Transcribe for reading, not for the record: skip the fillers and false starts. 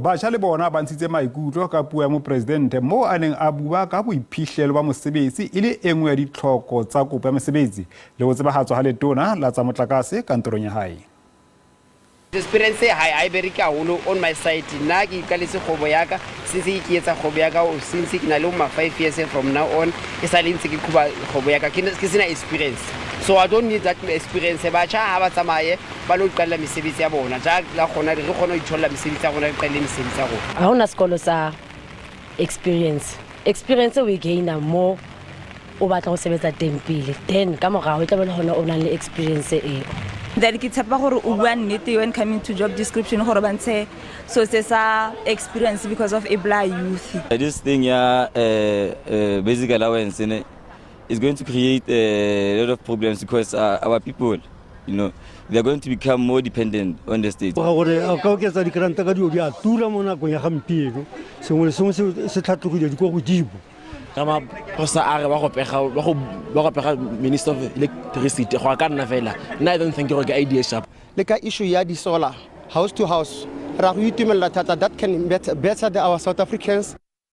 Batjha le bona ba ntshitse maikutlo ka puo ya mopresidente moo a neng a bua ka boiphihlelo ba mosebetsi e le e nngwe ya ditlhoko tsa kopo ya mesebetsi le ho tsebahatswa ha letona la tsa motlakase kantorong ya hae. Experience ha e bereke haholo on my side. Nna ke iqaletse kgwebo ya ka since ke etsa kgwebo ya ka, since ke na le ma 5 years from now on, e sa le ntse ke qhoba kgwebo ya ka ke sena experience, so I don't need that experience. Batjha ha ba tsamaye ba lo iqalla mesebetsi ya bona, ja la kgona re kgona ho itholla mesebetsi ya rona, re qalle mesebetsi ya rona. Ha hona sekolo sa experience. Experience o e gaina mo o batla go sebetsa teng pele, then ka morago e tla be le gona o nang le experience eo. Then ke tshepa gore o bua nnete when coming to job description, gore ba ntshe so se sa experience because of e bolaya youth. This thing, yeah, basic allowance ne, is going to create a lot of problems because our people, they are going to become more dependent on the state. Ga gore a ka oketsa dikranta ka dio di a tura mo nakong ya gampieno, sengwe le sengwe se tlhatlogile di kwa godimo. Ramaphosa a re ba go pega Minister of Electricity, go ya ka nna fela, nna I don't think gore ke idea sharp. Le ka issue ya di-solar house to house, ra go itumelela thata. That can better our South Africans.